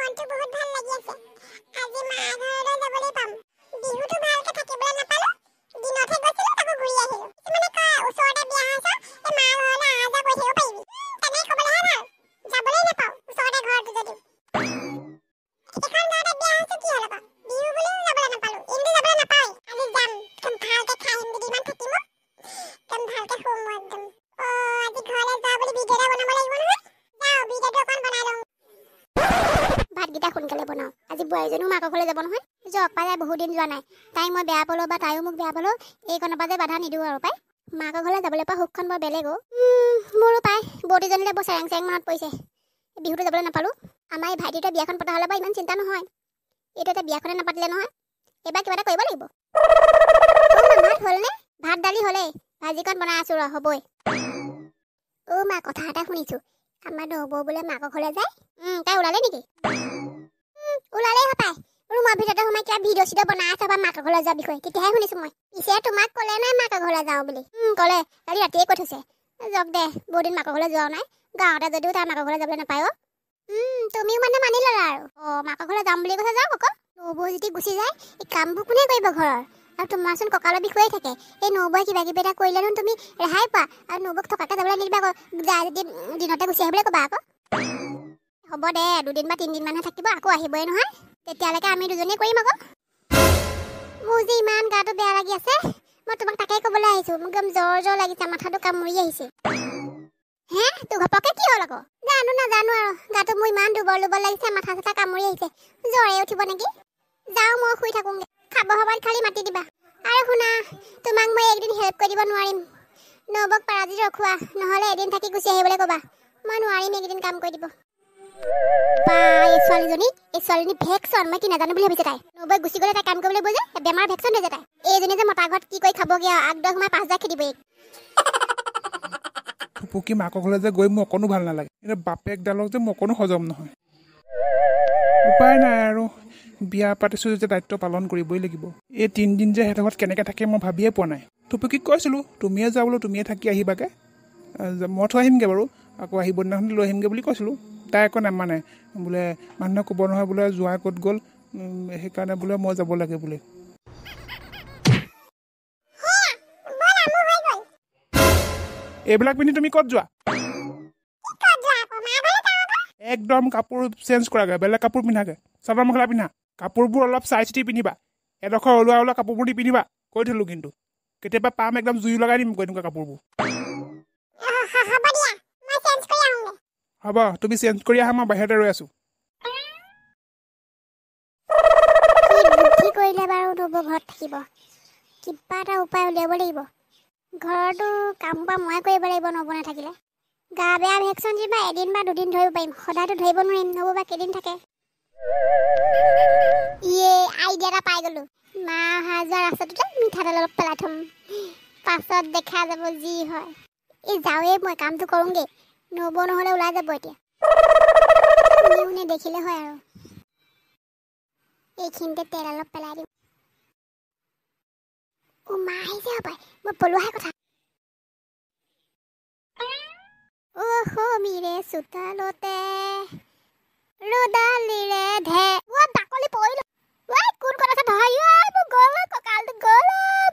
মনটো বহুত ভাল লাগি আছে। আজি মা ঘৰলৈ যাবলৈ পাম। বিহুটো ভালকে থাকিবলৈ নাপালো, দিনতহে গৈছিলো, তাকো ঘূৰি আহিলো। কিছুমানে কয় ওচৰতে বিয়া হৈছে, এই মা ঘৰলৈ অহা যোৱা কৰি থাকিব পাৰিবি। তেনে ক'বলৈহে ভাল, যাবলৈ নাপাওঁ ওচৰতে ঘৰটো যদিও। এখন ঘৰতে বিয়া হৈছো, কি হ'ল আকৌ, বিহু বুলিও যাবলৈ নাপালো, এনেও যাবলৈ নাপাওঁৱেই। আজি যাম, একদম ভালকে খাই আহিম, দুদিনমান থাকিম, একদম ভালকে শুম মই একদম। অ' আজি ঘৰলৈ যোৱা বুলি ভিডিঅ' এটা বনাব লাগিব নহয়, যাওঁ ভিডিঅ'টো অকণ বনাই লওঁ। ভাতকেইটা সোনকালে বনাওঁ, আজি বোৱাৰীজনীও মাকৰ ঘৰলৈ যাব নহয়। যাওক পাই, বহুত দিন যোৱা নাই। তাইক মই বেয়া পালোঁ বা তাইও মোক বেয়া পালোঁ, এইকণৰ পৰা যে বাধা নিদিওঁ আৰু পাই। মাকৰ ঘৰলৈ যাবলৈ পোৱা সুখখন বৰ বেলেগ অ'। মোৰো পাই বৌদীজনীলৈ বৰ চেৰেং চেৰেং মনত পৰিছে, বিহুটো যাবলৈ নাপালোঁ। আমাৰ এই ভাইটিটোৱে বিয়াখন পতা হ'লে বাৰু ইমান চিন্তা নহয়, এইটো এটা বিয়াখনে নাপাতিলে নহয়। এইবাৰ কিবা এটা কৰিব লাগিব। ভাত হ'লনে? ভাত দালি হ'লেই, ভাজিকণ বনাই আছোঁ ৰ, হ'বই। অ' মা, কথা এটা শুনিছোঁ, আমাৰ নবৌ বোলে মাকৰ ঘৰলৈ যায়। তাই ওলালে নেকি? ওলালেই হপায়, ৰুমৰ ভিতৰতে সোমাই কিবা ভিডিঅ' চিডিঅ' বনাই আছে বা মাকৰ ঘৰলৈ যোৱাৰ বিষয়ে, তেতিয়াহে শুনিছোঁ মই। পিছে তোমাক ক'লে নাই মাকৰ ঘৰলৈ যাওঁ বুলি? ক'লে, কালি ৰাতিয়ে কৈ থৈছে। যাওক দে, বহুত দিন মাকৰ ঘৰলৈ যোৱাও নাই, গাঁৱতে যদিও তাৰ মাকৰ ঘৰলৈ যাবলৈ নাপায় অ'। তুমিও মানে মানি ল'লা আৰু। অ' মাকৰ ঘৰলৈ যাম বুলি কৈছে, যাওক আকৌ। নবৌ যদি গুচি যায়, এই কামবোৰ কোনে কৰিব ঘৰৰ? আৰু তোমাৰচোন কঁকালৰ বিষয়ে থাকে, এই নবৌৱে কিবা কিবি এটা কৰিলেনো তুমি ৰেহাই পোৱা। আৰু নবৌক থকাকৈ যাবলৈ নিদিবা আকৌ, যায় যদি দিনতে গুচি আহিবলৈ ক'বা আকৌ। হ'ব দে, দুদিন বা তিনিদিনমানহে থাকিব, আকৌ আহিবই নহয়, তেতিয়ালৈকে আমি দুজনীয়ে কৰিম আকৌ। মোৰ যে ইমান গাটো বেয়া লাগি আছে, মই তোমাক তাকে ক'বলৈ আহিছোঁ। মোক একদম জ্বৰ জ্বৰ লাগিছে, মাথাটো কামুৰি আহিছে। হে, তোৰ ঘপককৈ কি হ'ল আকৌ? জানো নাজানো আৰু, গাটো মোৰ ইমান দুৰ্বল দুৰ্বল লাগিছে, মাথা চাথা কামুৰি আহিছে, জ্বৰে উঠিব নেকি? যাওঁ মই শুই থাকোঁগৈ, খাব সময়ত খালি মাতি দিবা। আৰু শুনা, তোমাক মই একদিন হেল্প কৰি দিব নোৱাৰিম, নবৌক পাৰাজিত ৰখোৱা, নহ'লে এদিন থাকি গুচি আহিবলৈ ক'বা, মই নোৱাৰিম এইকেইদিন কাম কৰি দিব। বা, এই ছোৱালীজনী ভেকচন, মই কি নাজানো বুলি ভাবিছে তাই। নবৌৱে গুচি গ'লে তাই কাম কৰিবলৈ বৈ যায়, বেমাৰ ভেকচন হৈ যায় তাই। এইজনী যে মতা ঘৰত কি কৰি খাবগৈ আৰু, আগদৰা সোমাই পাঁচ হাজাৰ খেদিব এইক। থুপুকি মাকৰ ঘৰলৈ যে গৈ মোৰ অকণো ভাল নালাগে, কিন্তু বাপেকডালক যে মোৰ অকণো হজম নহয়। উপায় নাই আৰু, বিয়া পাতিছোঁ যেতিয়া দায়িত্ব পালন কৰিবই লাগিব। এই তিনিদিন যে সিহঁতৰ ঘৰত কেনেকৈ থাকে মই ভাবিয়ে পোৱা নাই। থুপুকিক কৈছিলোঁ, তুমিয়ে যোৱা বোলো, তুমিয়ে থাকি আহিবাগৈ, মই থৈ আহিমগৈ বাৰু, আকৌ আহিব দিনাখন লৈ আহিমগৈ বুলি কৈছিলোঁ। তাই আকৌ নামানে, বোলে মানুহে ক'ব নহয় বোলে যোৱা ক'ত গ'ল, সেইকাৰণে বোলে মই যাব লাগে বোলে। এইবিলাক পিন্ধি তুমি ক'ত যোৱা? একদম কাপোৰ চেঞ্জ কৰাগৈ, বেলেগ কাপোৰ পিন্ধাগৈ, চাদৰ মেখেলা পিন্ধা, কাপোৰবোৰ অলপ চাই চিতি পিন্ধিবা, এডোখৰ ওলোৱা ওলোৱা কাপোৰবোৰ নিপিন্ধিবা, কৈ থলোঁ কিন্তু। কেতিয়াবা পাম একদম জুই লগাই দিম এনেকুৱা কাপোৰবোৰ। হ'ব, তুমি চেঞ্জ কৰি আহা, মই বাহিৰতে ৰৈ আছোঁ। বুদ্ধি কৰিলে বাৰু নবৌ ঘৰত থাকিব, কিবা এটা উপায় উলিয়াব লাগিব। ঘৰতো কাম সোপা ময়ে কৰিব লাগিব নবৌ নাথাকিলে। গা বেয়া ভেকচন যেনিবা এদিন বা দুদিন ধৰিব পাৰিম, সদায়তো ধৰিব নোৱাৰিম। নবৌ বা কেইদিন থাকে। ইয়ে, আইডিয়া এটা পাই গ'লো। মা অহা যোৱা ৰাস্তাটোতে মিঠাতেল অলপ পেলাই থ'ম, পাছত দেখা যাব যি হয়। এই যাওঁৱেই মই কামটো কৰোঁগৈ, নবৌ নহ'লে ওলাই যাব এতিয়া। কোনেও নেদেখিলে হয় আৰু। এইখিনিতে তেল অলপ পেলাই দিওঁ। অ' মা আহিছে হপায়, মই পলোৱাহে কথা। অসমীৰে চোতালতে ৰ'দালিৰে ধে, অ' বাকলি পৰিলো। ঐ কোন ক'ত আছে ধৰা, ঐ মোৰ গ'ল, কঁকালটো গ'ল,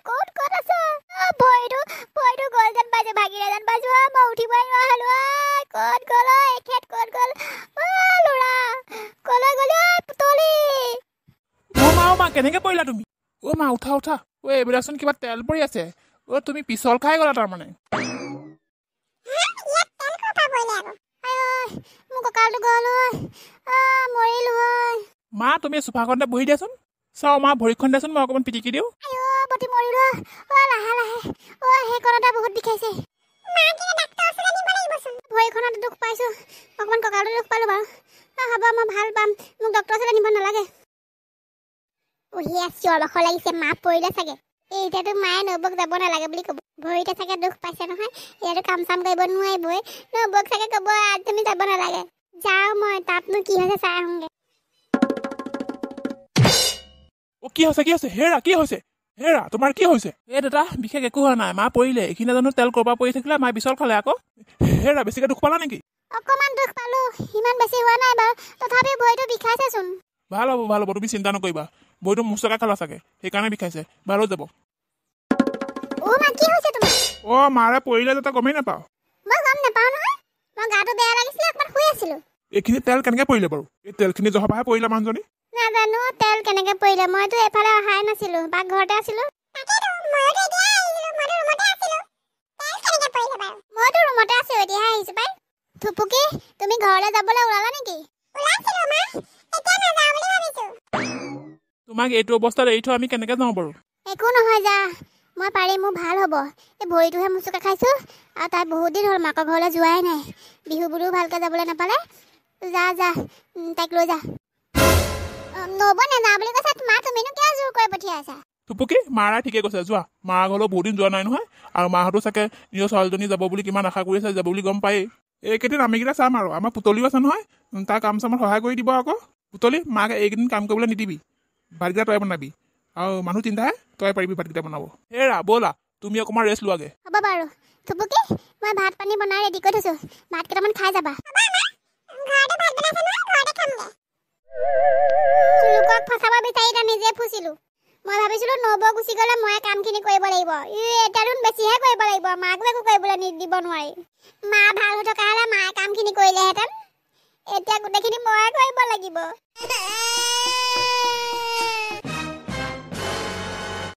ক'ত ক'ত আছে? অ' ভৰিটো গ'ল যেন পাইছো, ভাগিলে যেন পাইছো, অ' মই উঠিবই নোৱাৰা হ'লো, ঐ ক'ত গ'ল, ঐ এখেত ক'ত গ'ল, অ' ল'ৰা ক'লৈ গ'লি, ঐ পুতলি। অ' মা, অ' মা, কেনেকৈ পৰিলা তুমি? অ' মা, উঠা উঠা, ঐ এইবিলাকচোন কিবা তেল পৰি আছে, অ' তুমি পিছল খাই গ'লা তাৰমানে। মা তুমি চোফাখনতে বহি দিয়াচোন, চাওঁ মা ভৰিখন দিয়াচোন, মই অকণমান পিটিকি দিওঁ। ভৰিখনত দুখ পাইছোঁ, অকণমান কঁকালটো দুখ পালোঁ বাৰু। হ'ব, মই ভাল পাম, মোক ডক্টৰৰ ওচৰলৈ নিব নালাগে। সেয়া চিঞৰ বাখৰ লাগিছে, মা পৰিলে চাগে। এতিয়াতো মায়ে নবৌক যাব নালাগে বুলি ক'ব, ভৰিতে চাগে দুখ পাইছে নহয়, এতিয়াতো কাম চাম কৰিব নোৱাৰিবই। নবৌক চাগে ক'ব আজি তুমি যাব নালাগে, যাওঁ মই, তাতনো কি হৈছে চাই আহোঁগৈ। অ' কি হৈছে, কি হৈছে? হেৰা কি হৈছে? হেৰা তোমাৰ কি হৈছে? এই দাদা বিশেষ একো হোৱা নাই, মা পৰিলে, এইখিনি জানো তেল ক'ৰবাৰ পৰি থাকিলে, মা পিছল খালে আকৌ। হেৰা বেছিকৈ দুখ পালা নেকি? অকণমান দুখ পালোঁ, ইমান বেছি হোৱা নাই বাৰু, তথাপিও ভৰিটো বিষাইছেচোন। ভাল হ'ব, ভাল হ'ব, তুমি চিন্তা নকৰিবা। ভৰিটো মোচকা খালা চাগে, সেইকাৰণে বিষাইছে, ভাল হৈ যাব। অ' মা, কি হৈছে তোমাৰ? অ' মাৰে পৰিলে যে তই গমেই নাপাওঁ। মই গম নাপাওঁ নহয়, মই গাটো বেয়া লাগিছিলে, অকণমান শুই আছিলো। এইখিনি তেল কেনেকে পৰিলে বাৰু? এই তেলখিনি জহপাহে পৰিলে মানুহজনী। নাজানো তেল কেনেকে পৰিলে, মইতো এইফালে অহাই নাছিলো, পাকঘৰতে আছিলো। মইতো ৰুমতে আছো, এতিয়াহে আহিছো পাই। থুপুকি, তুমি ঘৰলৈ যাবলৈ ওলালা নেকি? তোমাক এইটো অৱস্থাত এৰি থৈ আমি কেনেকে যাওঁ বাৰু? একো নহয়, যা, মই পাৰিম, মোৰ ভাল হ'ব। এই ভৰিটোহে মোচকা খাইছো, আৰু তাই বহুত দিন হ'ল মাকৰ ঘৰলৈ যোৱাই নাই, বিহু বুলিও ভালকৈ যাবলৈ নাপালে। যা যা, তাইক লৈ যা। নব নাযাওঁ বুলি কৈছে মা, তুমিনো কিয় জোৰ কৰি পঠিয়াইছা? থুপুকি, মাৰাই ঠিকে কৈছে, যোৱা। মাৰ ঘৰলৈ বহুত দিন যোৱা নাই নহয়, আৰু মাহঁতো চাগে নিজৰ ছোৱালীজনী যাব বুলি কিমান আশা কৰি আছে, যাব বুলি গম পায়েই। এইকেইদিন আমিকেইটা চাম আৰু, আমাৰ পুতলিও আছে নহয়, তাৰ কাম চামত সহায় কৰি দিব আকৌ। পুতলি, মাক এইকেইদিন কাম কৰিবলৈ নিদিবি, ভাতকেইটা তই বনাবি, আৰু মানুহ তিনিটাহে, তই পাৰিবি ভাতকেইটা বনাব। হেৰা ব'লা, তুমি অকণমান ৰেষ্ট লোৱাগে। হ'ব বাৰু। থুপুকি, মই ভাত পানী বনাই ৰেডি কৰি থৈছোঁ, ভাত কেইটামান খাই যাবা। লোকক ফচাব বিচাৰি এতিয়া নিজে ফুচিলো। মই ভাবিছিলো নবৌ গুচি গ'লে মই কামখিনি কৰিব লাগিব, এতিয়া দেখোন বেছিহে কৰিব লাগিব, মাকো একো কৰিবলৈ দিব নোৱাৰি। মা ভাল